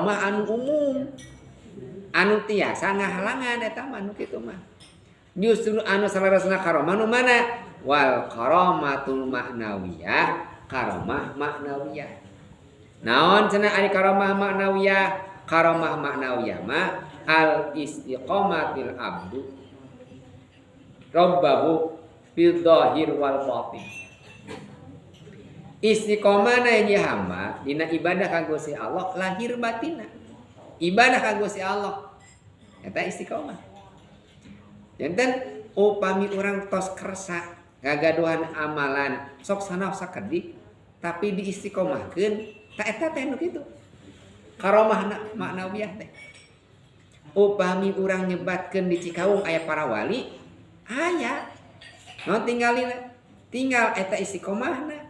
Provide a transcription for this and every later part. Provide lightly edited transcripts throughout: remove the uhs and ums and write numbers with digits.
Karomah anu umum anu tiasa ngahalangan eta mah nu kitu mah. Justru anu saleresna karomah nu mana? Wal karomatul maknawiyah, karomah maknawiyah. Naon cenah ari karomah maknawiyah? Karomah maknawiyah mah al istiqomatil abdu rabbahu fil zahir wal batin. Istiqomahna hiji hamba dina ibadah ka Gusti Allah lahir batinna. Ibadah ka Gusti Allah eta istiqomah. Janten upami urang tos kersa ngagaduhan amalan sok sanaos sakedik tapi diistiqomahkeun ta eta teh nu kitu. Karomah maknawiyah teh. Upami urang nyebatkeun di Cikawung aya para wali aya. Naon tinggalina? Tinggal eta istiqomahna.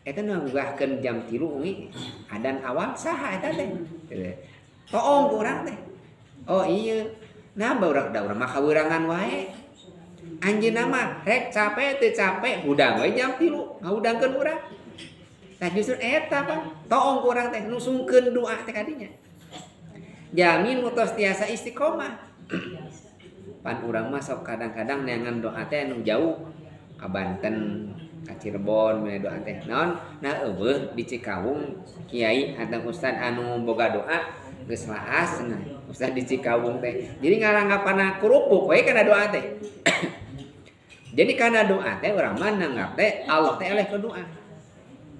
Eta nu ngugahkeun jam 3 wengi adan awal saha eta teh? Toong ku urang teh. Oh iya. Nah baurang da urang mah kawurangan wae. Anjeunna mah rek capek teu capek hudang we jam 3 ngahudangkeun urang. Nah justru eta Pak, toong ku urang teh nusungkeun doa teh kadinya. Jamin mutos tiasa istiqomah. Pan urang mah sok kadang-kadang neangan doa teh anu jauh ka Banten, ka Cirebon mah doa teh. Naon? Nah eueuh di Cikawung kiai atau ustad anu boga doa geus laas cenah. Ustad di Cikawung teh. Jadi ngaranggapanna kerupuk we kana doa teh. Jadi kana doa teh urang mah nanggap teh Allah teh eleh ke doa.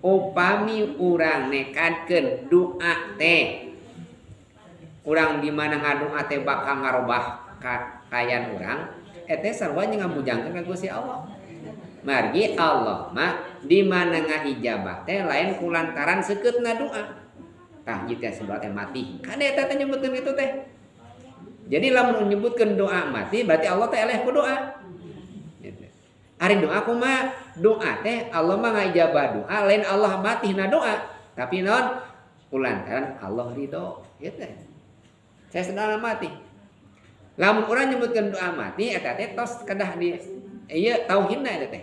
Upami urang nekadkeun doa teh urang di mana ngadoa teh bakal ngarobah kayan urang eta sarua jeung ngabujangkeun ka Gusti Allah. Margi Allah mah di mana ngaijabah teh lain kulantaran seukeutna doa. Tah ieu teh doa teh mati. Kan eta teh nyebutkeun kitu teh. Jadi lamun nyebutkeun doa mati berarti Allah teh eleh ku doa. Ari doa kumaha? Doa teh Allah mah ngaijabah doa lain Allah matihna doa, tapi naon? Kulantaran Allah ridho gitu. Saya sedang mati. Lamun urang nyebutkeun doa mati eta teh tos kedah di ieu tauhidna eta teh.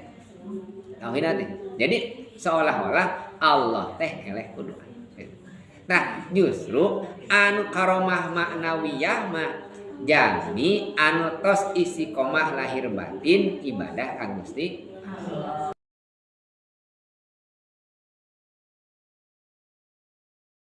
Tauhidna teh. Jadi seolah-olah Allah teh eleh ku doa. Nah, justru anu karomah maknawiyah mah jami anu tos istiqomah lahir batin ibadah ka Gusti.